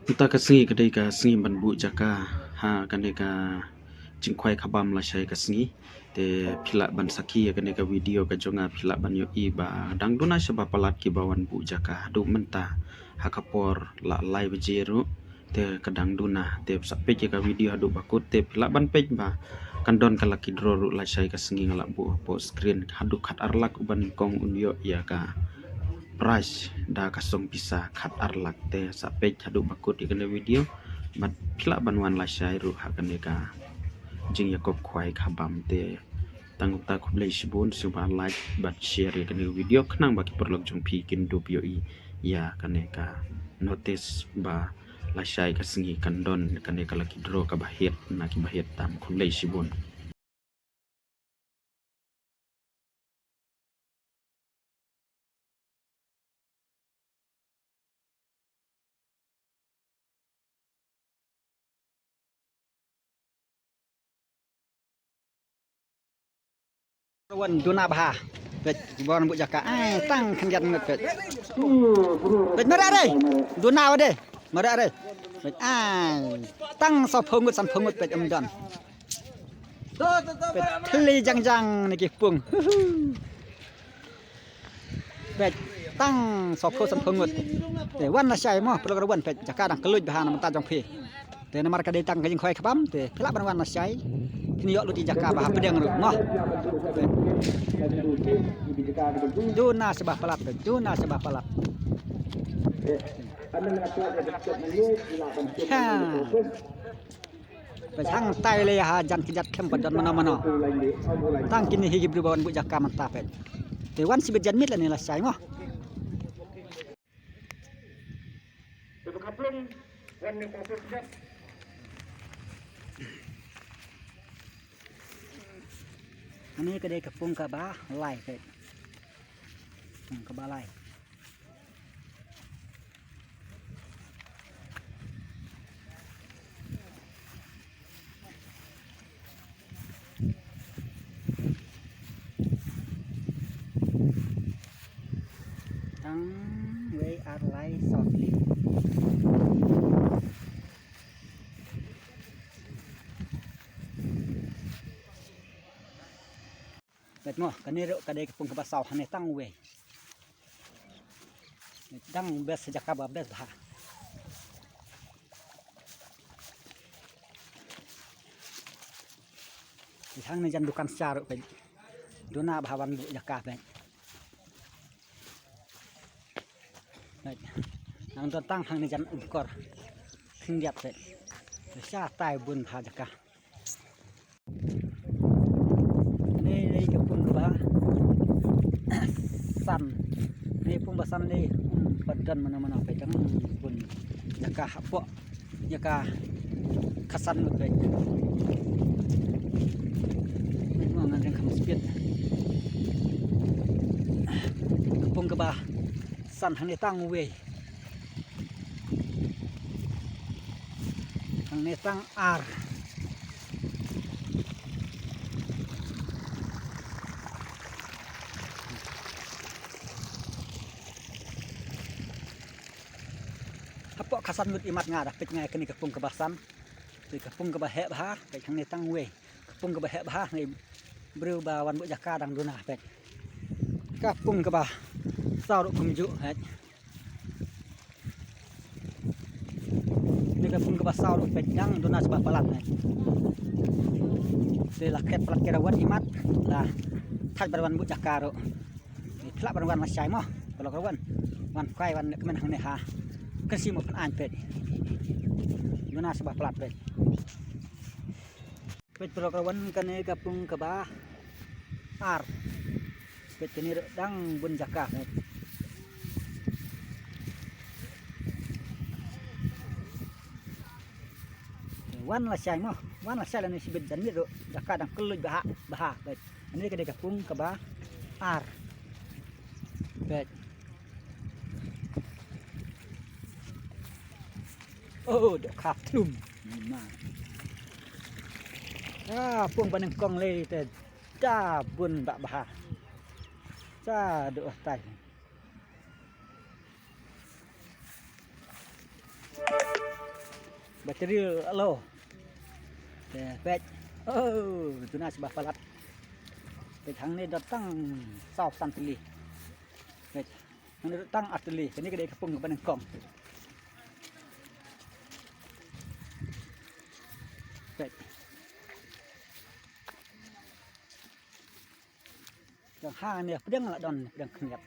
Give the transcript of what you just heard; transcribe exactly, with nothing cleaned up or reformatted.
Mynta ka sngi ka dei ka sngi ban buh jaka ha kane ka jingkhwai khabam lashai ka sngi. Te phi lah ban sakhi ïa kane ka video ka jong nga, phi lah ban ïohi ba dang duna shaba palat kiba wan buh jaka haduh mynta ha ka por la lai baje ruh. Te ka dang duna, te sa peit ïa ka video haduh ba kut, te phi lah ban peit ba kan don ka lucky draw ruh lashai ka sngi, nga lah buh hapoh screen. Haduh khat ar lak uba nyngkong un ïoh ïa ka prize da ka song pisa khat ar lak. Te sa peit haduh ba kut ïa kane video bad phi lah ban wan lashai ruh ha kane ka jingïakob khwai khabam. Te tang uta khublei shibun, sngewbha like bad share ïa kane video khnang ba ki paralok jong phi kin dup ïohi ïa kane ka notice ba lashai ka sngi kan don kane ka lucky draw kaba hiar na kiba hiar tam. Khublei shibun. Wan duna bha. Peit, wan buh jaka. Ai, tang khyndiat ngut peit. Peit, mara re. Duna wa de. Mara re. Peit, ai. Tang sawphew ngut, sanphew ngut peit, ym don. Peit, thli jang jang na ki pung. Peit, tang sawphew sanphew ngut. Te wan lashai mo, paralok wan peit, jaka dang kylluid bha na bynta jong phi. Te namar ka dei tang ka jingkhwai khabam, te phi lah ban wan lashai. Phin ïoh lut ïa jaka bha pdeng ruh mo. Peit. Duna shaba palat peit, duna shaba palat. Ha. Peit hangtai lei ha jan kjat khlem pat don mano mano. Tang kine hi ki briew ba wan buh jaka mynta peit. Te wan shibit janmiet lane lashai mo. Kane ka dei ka pung kaba lai peit. Pung kaba lai. Tang wei ar lai saw tli. Peit mo, kane ruh ka dei ka pung kaba saw, hangne tang wei. Dang best jaka ba best bha. Hangne jan dukan sha ruh peit. Duna bha wan buh jaka peit. Peit. Nang don tang hangne jan umkor. Khyndiat peit. Shatai bun bha jaka. Kane dei ka pung kaba san. Kane pung ba san dei, um, ba don mano mano peit, dang bun jaka hapoh. Jaka khatsan ngut peit. Peit mo, ngan reng kham speed. Ka pung kaba san, hangne tang wei. Hangne tang ar. Hapoh khatsan ngut imat nga da peit nga ïa kane ka pung kaba san. Te ka pung kaba heh bha, peit hangne tang wei. Ka pung kaba heh bha, hangne briew ba wan buh jaka dang duna peit. Ka pung kaba saw ruh kumjuh peit. Kane ka pung kaba saw ruh peit dang duna shaba palat ne. Te la khet palat khet wan imat la thait ban wan buh jaka ruh. Phi lah ban wan lashai mo, paralok wan. Wan khwai wan kmen hangne ha. Kan shi mo phan ain peit. Duna shaba palat peit. Peit paralok wan kane ka pung kaba ar. Peit kane ruh dang bun jaka peit. Wan lashai mo, wan lashai lane shibit janmiet ruh jaka dang kylluid bha bha peit. Kane ka dei ka pung kaba ar. Peit. Oh, dok khap tlum. Ma. Ah, pung ba nyngkong lei te da bun bha bha. Sa dok tai. Battery low. Te peit. Oh, tuna sibah palat. Peit hangne dot tang saw san tylli. Peit. Hangne dot tang ar tylli. Kane ka dei ka pung kaba nyngkong. Peit. Jong hangne pdiang la don pdiang khyndiat.